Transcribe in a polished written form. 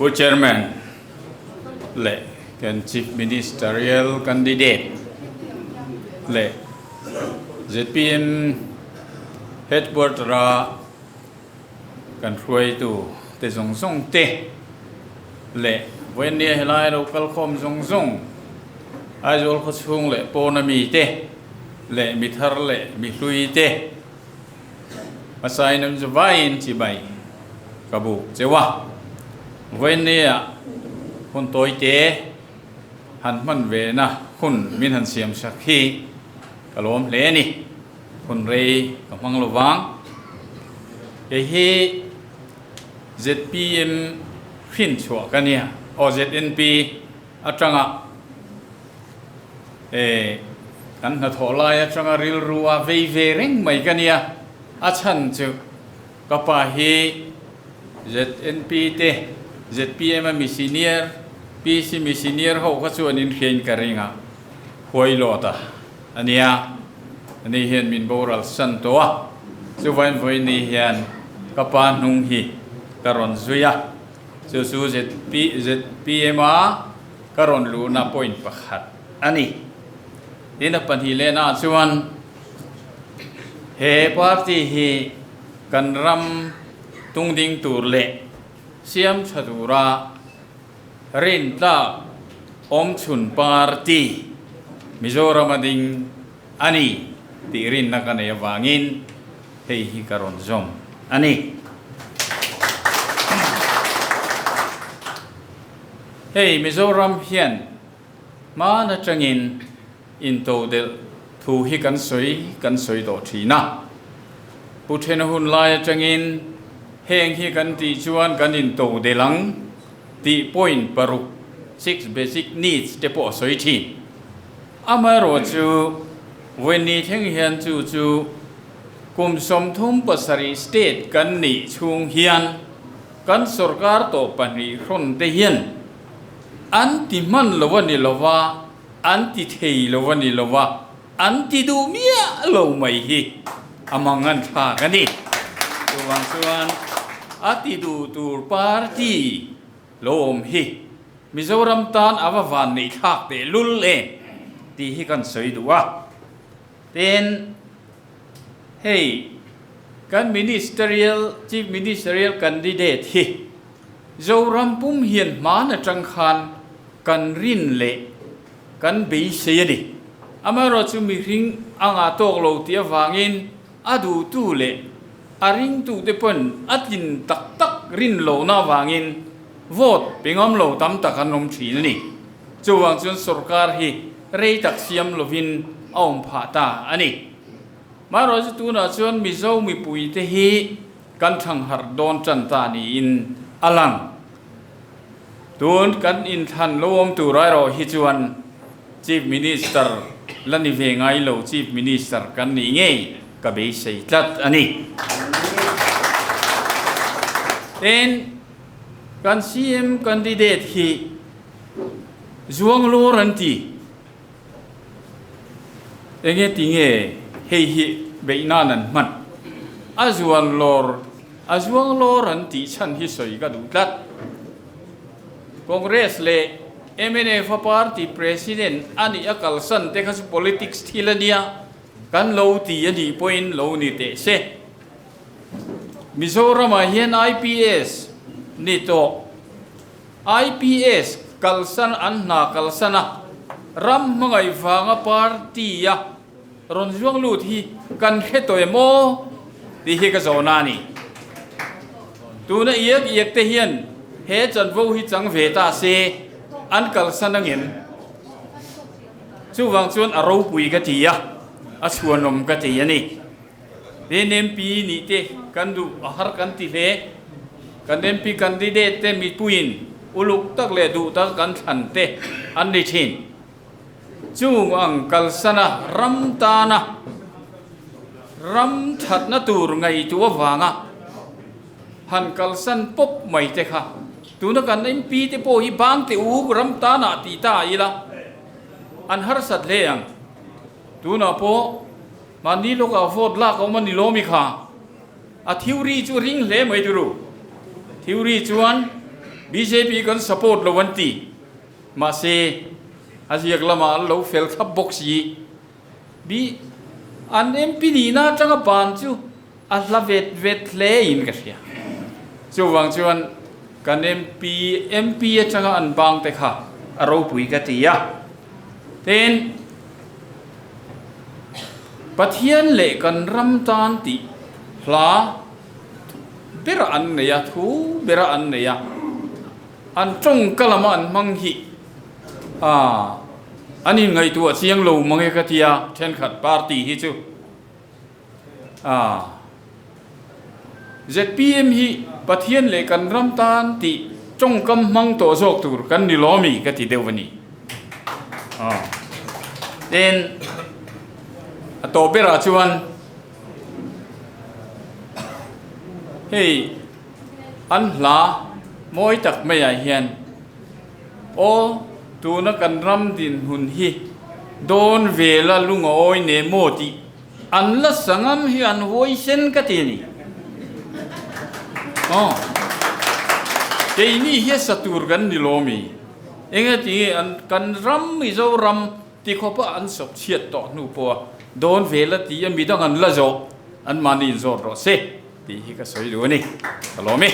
Pu Chairman leh kan Chief Ministerial Candidate leh zpm Headquarter-a kan hruaitu te zawng zawng te leh vawiinnia helai lo kalkhawm zawng zawng Aizawl khawchhung leh pawna mite leh mi thar leh mi hlui te hmasain an zu vaiin chibai ka buk cheu a. Vawiinnia hun tawite han hman vena hun min han siam sak hi ka lawm hle a ni. Hun rei ka hmang lo vang. Kei hi zpm hrin chhuah ka nia aw ZNP atanga e kan hnathawh lai atanga rilru a vei ve reng mai ka nia. A chhan chu ka pa hi ZNP te zpm a mi senior PC mi senior ho kha chuan inhriain ka ring a huai lawt a. A nia, ani hian min boral san tawh a, chuvain vawiini hian ka pa hnung hi ka rawn zui a, chu chu zpm a ka rawn luhna point pakhat a ni. Tin a pahnih lehnaah chuan he party hi kan ram tungding tur leh siam tha tura Rintlak awmchhun party Mizoram a ding a ni tih rinna ka nei avangin hei hi ka rawn zawm a ni. Hei Mizoram hian hman atangin intodelh thu hi kan sawi kan sawi tawh thin a. Pu Thena hun lai atangin heng hi kan tih chuan kan intodelh ang. Tih point paruk, six basic needs, te pawh a sawi thin. Amaherawh chu vawiin thleng hian chu chu kum 37 state kan nih chhung hian kan sorkar tawh pahnih hrawn te hian an ti hman lo a ni lo va, an ti thei lo a ni lo va, an ti duh miah lo mai hi a mang an thlak a ni. Chuvang chuan a ti duh tur party lo awm hi Mizoram tan a va van neih thlak teh lul em tih hi kan sawi duh a. Tin, hei kan ministerial, chief ministerial candidate hi Zoram pum hian hman atang khan kan rin leh Kan beisei a ni. Amaherawhchu mihring a ngah tawk lo tih avangin a duhtu leh a ringtute pawn a tlin tak tak rin lohna avangin vote pe ngam lo tam tak an awm thin a ni. Chuvang chuan sorkar hi rei tak siam lovin a awm phah ta a ni. Amaherawhchu tunah chuan Mizo mipuite hi kan thangharh dawn tan ta niin a lang. Tun kan inthlan lo awm tur erawh hi chuan Chief Minister la ni ve ngai lo Chief Minister kan nih ngei ka beisei tlat a ni. Tin, kan CM candidate hi Zuanglawr an ti. Enge ti nge hei hi beih nan an hman? A zuan lawr, a zuang lawr an tih chhan hi sawi ka duh tlat. Congress leh mnf a party president a nih a kalsan te kha chu politics thil a nia, kan lo ti a nih pawhin lo ni teh se. Mizoramah hian IPS ni tawh. IPS kalsan an hna kalsan a, ram hmangaih vanga party a rawn zuang lut hi kan hre tawh em aw tih hi ka zawhna a ni. Tuna iak iak te hian he chanvo hi chang ve ta se an kalsan angem? Chuvang chuan a ropui ka ti a, a chhuanawm ka ti a ni. NMP nih te kan duh a har kan ti hle. Kan MP candidate te mipuiin uluk tak leh duh tak kan thlan te an ni thin. Chung ang kalsana ram tana ram thatna tur ngaihtuah avanga han kalsan pawp mai te kha tuna kan MP te pawh hi bang teh u ram tanah tih ta ila an harsat hle ang. Tunah pawh mahni lawkah vote lak a awm a ni lawmi kha. A theory chu ring hle mai turu. Theory chuan Bjp kan support lo an ti. Mahse, a ziak lamah an lo fel thlap bawk si. Bi an MP nihna atanga ban chu a hla vet vet hle in ka hria. Chuvang chuan kan MP MP atanga an bang te kha a ropui ka ti a. Tin, Pathian leh kan ram tan tih hla bera an nei a, thu bera an nei a, an tawngka lama an hmang hi a an inngaihtuah chiang lo mang e ka ti a, thenkhat party hi chu a zpm hi Pathian leh kan ram tan tih tawngkam hmang tawh zawk tur kan ni lo ami ka ti deuh a ni. Tin, a tawh berah chuan hei an hla mawi tak maiah hian Aw, tuna kan ram dinhmun hi dawn vela lung a awi ne maw tih an la sangam hi an huaisen ka ti a ni. Aw, keini hi a sa tur kan ni lo mi? Engati nge an kan ram Mizoram ti khawpa an sawp chhiat tawh hnu pawha dawn vela tih a midang an la zawh anmahni inzawt rawh se tih hi ka sawi duh a ni. Ka lawm e.